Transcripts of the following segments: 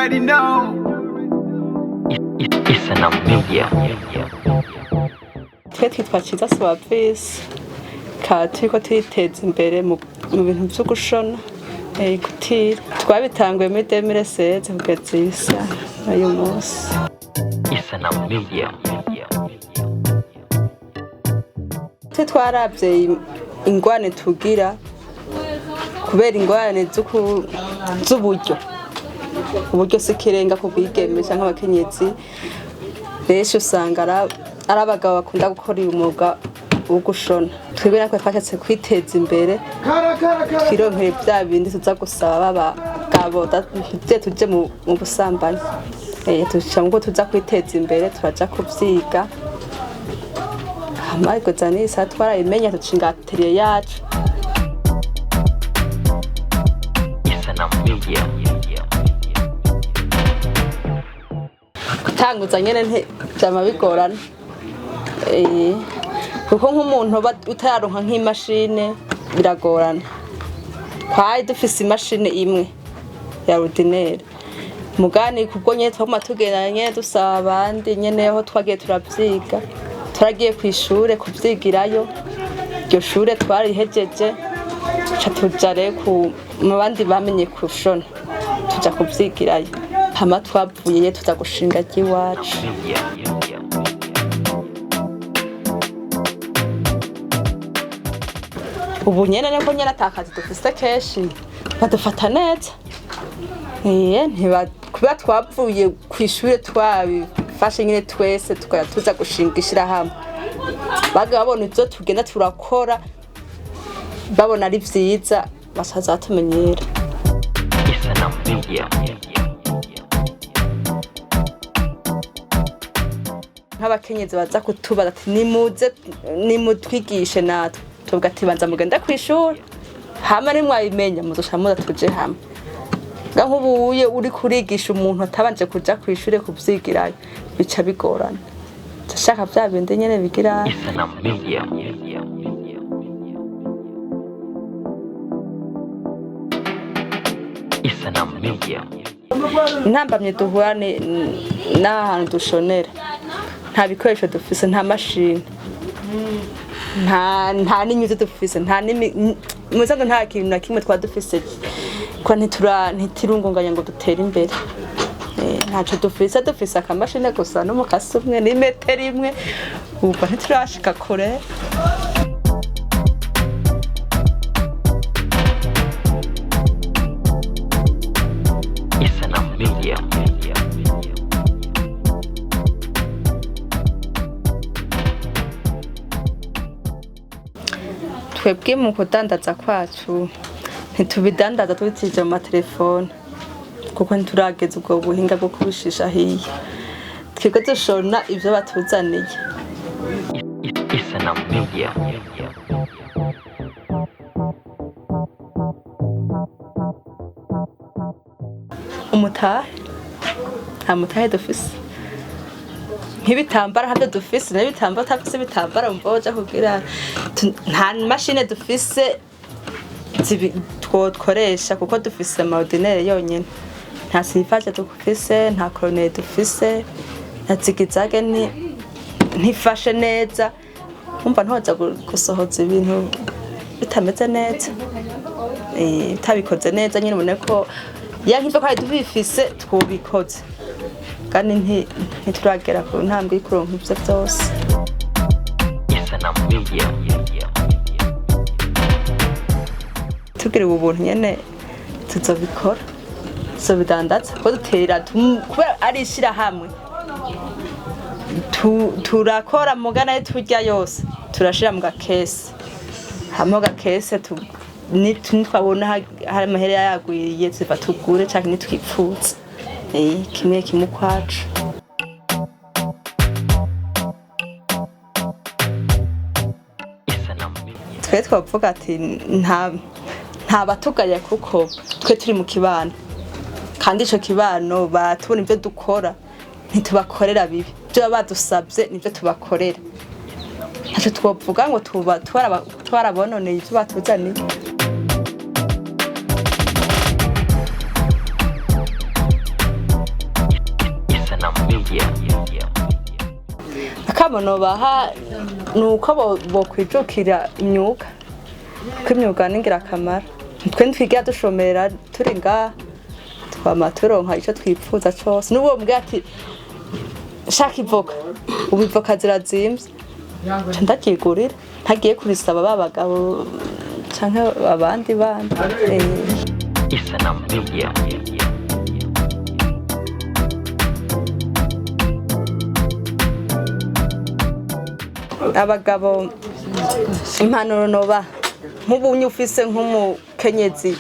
Already know. Isana Media. Twe twitwa Ciza Suwavisi, tukaba turiko turiteza imbere mu bintu vyo gushona kutira. Twabitanguye muri 2016 kugeza iyi saha uyu munsi. Isana Media. Twe twaravye ingwane tugira kubera ingorane z'uburyo. Uburyo si ikirenga ku bigeme canke abakenyezi, benshi usanga ari abagabo bakunda gukora uyu mwuga wo gushona. Twebwe natwe twashatse kwiteza imbere, twironkere vya bindi tuza gusaba b'abagabo, ntituze tuje mu busambanyi. Tuca ngo tuza kwiteza imbere, turaja kuvyiga, hama kugeza n'iyi saha twarabimenya, duca atelier yacu. Isana Media. Gutanguza nyene vyama bigorana, kuko nk'umuntu uba utararonka nk'imashine biragorana. Twari dufise imashini imwe ya ordinaire, mugani kubwo nyene twaguma tugenda nyene dusaba abandi nyene aho twagiye turavyiga. Turagiye kw'ishure kuvyigirayo, iryo shure twarihejeje, tuca tuja rero mu bandi bamenye kushona, tuja kuvyigirayo, hama twavuyeyo tuza gushinga ry'iwacu. Media. Ubu nyene niko nyene atakazi dufise, kenshi badufata neza. Kubera twavuye kw'ishure twabifashe nyene twese, tukaba tuza gushinga ishirahamwe, baga babona ivyo tugenda turakora, babona ari vyiza, bacaza batumenyera. Isana Media. Nk'abakenyezi baza kutubaza ati nimuze nimutwigishe natwe, tuvuga ati banza mugende kw'ishure, hama nimwabimenya muzoca muza tuje hamwe. Nga nk'ubuye uriko urigisha umuntu atabanje kuja kw'ishure kuvyigirayo, bica bigorana. Ndashaka vya bindi nyene bigira. Isana Media. Isana Media. Intambamye duhura n'ahantu dushonera, nta bikoresho dufise, nta mashini, nta n'inyuzi dufise, nta musanzwe nta kintu na kimwe twaba dufise, ko ntiturungunganya ngo dutere imbere. Ntaco dufise, dufise akamashini gusa n'umukasi umwe n'imetero imwe, ubwo ntiturashika kure. Isana Media. Twebwe mu kudandaza kwacu ntitubidandaza tubitije mu matelefone, kuko ntiturageza ubwo buhinga bwo kubishisha hiya. Twebwe dushona ivyo batuzaniye. Isana Media. Umutahe, nta mutahe dufise, nk'ibitambara ntabyo dufise, n'ibitambara utafise ibitambara wumva woja kugira nta mashine dufise twotkoresha, kuko dufise ama ordinaire yonyene, nta silifaje dufise, nta koroneri dufise, na zigizage ntifashe neza, wumva ntoza gusohoza ibintu bitameze neza. Utabikoze neza nyene ubone ko ya nk'ivyo twari tubifise twobikoze, kandi ntituragera ku ntambwe yo kuronka ivyo vyose. Isana Media. Tugira ubu buntu nyene tuzobikora, tuzobidandaza, kuko dutera kubera ari ishirahamwe, turakora mugana ayo turya yose turashira mu gakese, hamwe gakese nitwabona hari amahera yagwiriye tuva tugure canke nitwipfuza. Kimwe kimwe ukwacu. Isana Media. Twe twavuga ati nta batugaya, kuko twe turi mu kibano, kandi ico kibano batubona ivyo dukora, ntitubakorera bibi, ivyo baba badusavye nivyo tubakorera. Ntaco twovuga ngo tuba twarabononeye ivyo batuzaniye. Akamo nobaha ni uko bokwijukira imyuga, kuko imyuga ni ingirakamaro. Twe ntitwigera dushomera turi ngaha, twama turonka ico twipfuza cose. N'uwo mbwira ati shaka ivoka, ubu ivoka zirazimvye, nca ndaryigurira ntagiye kurisaba ba bagabo canke abandi bana. Isanamu Media. Abagabo impanuro noba nk'ubunye ufise nk'umukenyezi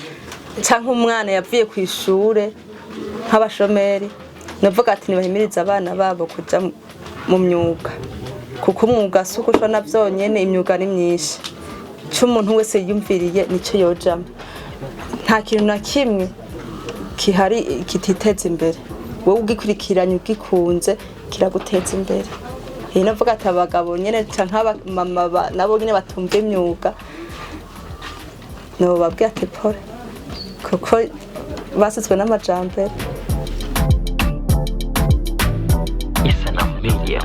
canke umwana yavuye ku ishure nk'abashomeri, navuga ati ntibahimirize abana babo kuja mu myuga, kuko umwuga si ugushona vyonyene, imyuga ni myinshi. Ico umuntu wese yiyumviriye nico yojamwo. Nta kintu na kimwe kihari kititeza imbere, wowe ugikurikiranye ugikunze kiraguteza imbere. Iyi navuga ati abagabo nyene canke abamama nabo nyene batumva imyuga, nobabwira ati pole, kuko basizwe n'amajambere. Isanamu Media.